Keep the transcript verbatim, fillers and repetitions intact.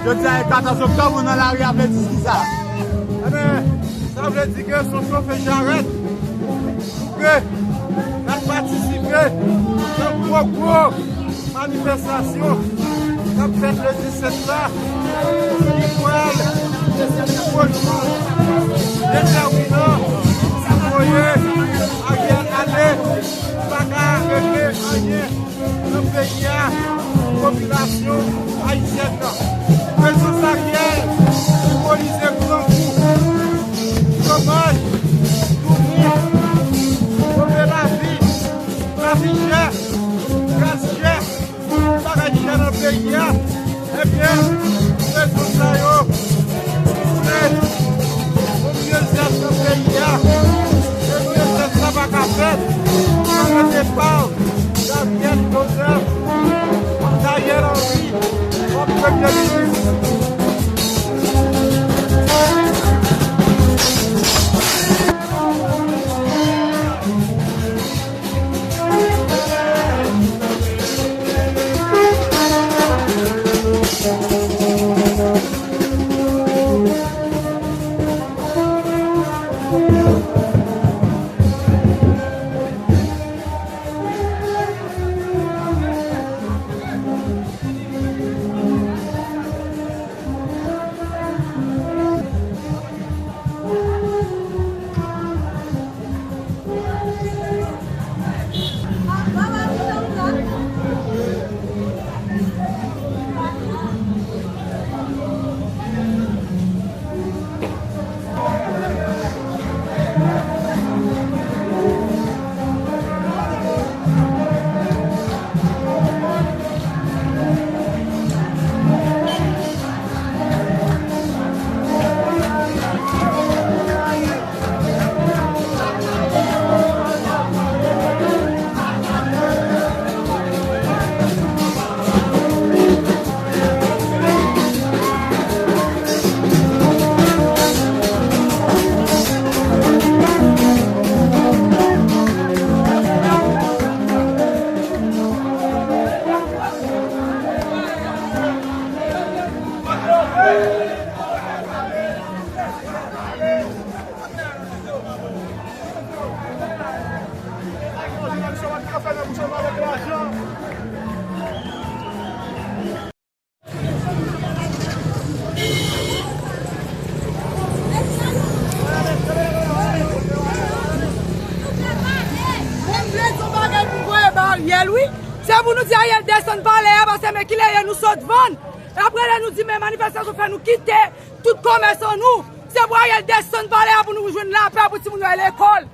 Jodi a e katòz oktòb, nou nan lari a, vle di kisa? Ebyen, sa vle di ke se yon chofe jarèt pou ke n ap patisipe nan gwo, gwo manifestasyon k ap fèt le disèt la, ki pral yon jou detèminan pou voye Ariel ale, ki pa ka regle anyen nan peyi a, popilasyon ayisyèn nan. Prezans Ariel senbolize grangou, chomaj, doulè, move lavi, lavi chè, gaz chè, bagay chè nan peyi a. Ebyen, rezon sa yo, si w vle yon mye vyèt nan peyi a, e mye vyèt sa pa ka fèt san depa Daniel Joseph, Daniel Henry, kòm premye minis. Bon, m vle di yon bagay pou voye ba Ariel, wi. Se pou nou di Ariel desann palè a, paske men kilè ye nou sot vann. Apre lè nou di men manifestasyon fè nou kite tout komès an nou. Se pou Ariel desann palè a pou nou jwenn lapè pou timoun yo al lekòl.